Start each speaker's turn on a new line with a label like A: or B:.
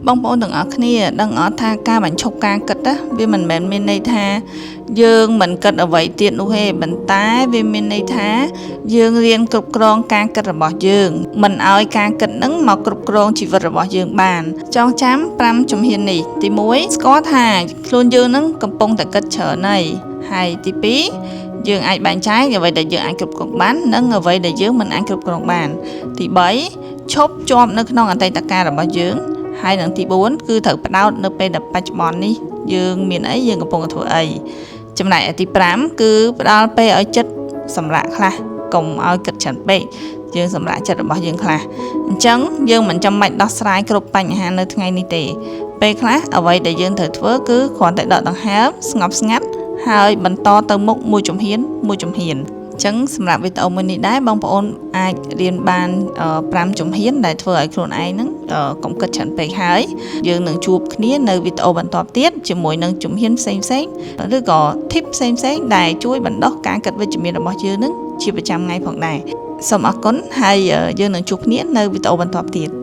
A: បងប្អូនទាំងអស់គ្នាដឹងអត់ថាការបញ្ឈប់ការគិតណាវាមិនមែនមានន័យថាយើងមិនគិតអ្វីទៀតនោះទេប៉ុន្តែវាមានន័យថាយើងរៀនគ្រប់គ្រងការគិតរបស់យើងមិនឲ្យការគិតនឹងមកគ្រប់គ្រងជីវិតរបស់យើងបាន ចងចាំ5ជំហាននេះទី1ស្គាល់ថាខ្លួនយើងនឹងកំពុងតែគិតច្រើនហើយហើយទី2យើងអាចបែងចែកអ្វីដែលយើងអាចគ្រប់គ្រងបាននិងអ្វីដែលយើងមិនអាចគ្រប់គ្រងបានទី3ឈប់ជាប់នៅក្នុងអតីតកាលរបស់យើង ហើយនឹងទី4គឺត្រូវផ្ដោតនៅពេលដែលបច្ចុប្បន្ននេះយើងមានអីយើងកំពុងតែធ្វើអីចំណែកឯទី5គឺផ្ដល់ពេលឲ្យចិត្តសម្រាកខ្លះកុំឲ្យគិតច្រើនពេកយើងសម្រាកចិត្តរបស់យើងខ្លះអញ្ចឹងយើងមិនចាំបាច់ដោះស្រាយគ្រប់បញ្ហានៅថ្ងៃនេះទេពេលខ្លះអ្វីដែលយើងត្រូវធ្វើគឺគ្រាន់តែដកដង្ហើមស្ងប់ស្ងាត់ហើយបន្តទៅមុខមួយជំហានមួយជំហានអញ្ចឹងសម្រាប់វីដេអូមួយនេះដែរបងប្អូនអាចរៀនបាន5ជំហានដែលធ្វើឲ្យខ្លួនឯងហ្នឹងកុំគិតច្រើនពេកហើយយើងនឹងជួបគ្នានៅវីដេអូបន្តទៀតជាមួយនឹងជំហានផ្សេងផ្សេងៗឬក៏ tip ផ្សេងផ្សេងៗដែលជួយបណ្ដុះការគិតវិជ្ជមានរបស់យើងនឹងជាប្រចាំថ្ងៃផងដែរសូមអរគុណហើយយើងនឹងជួបគ្នានៅវីដេអូបន្តទៀត។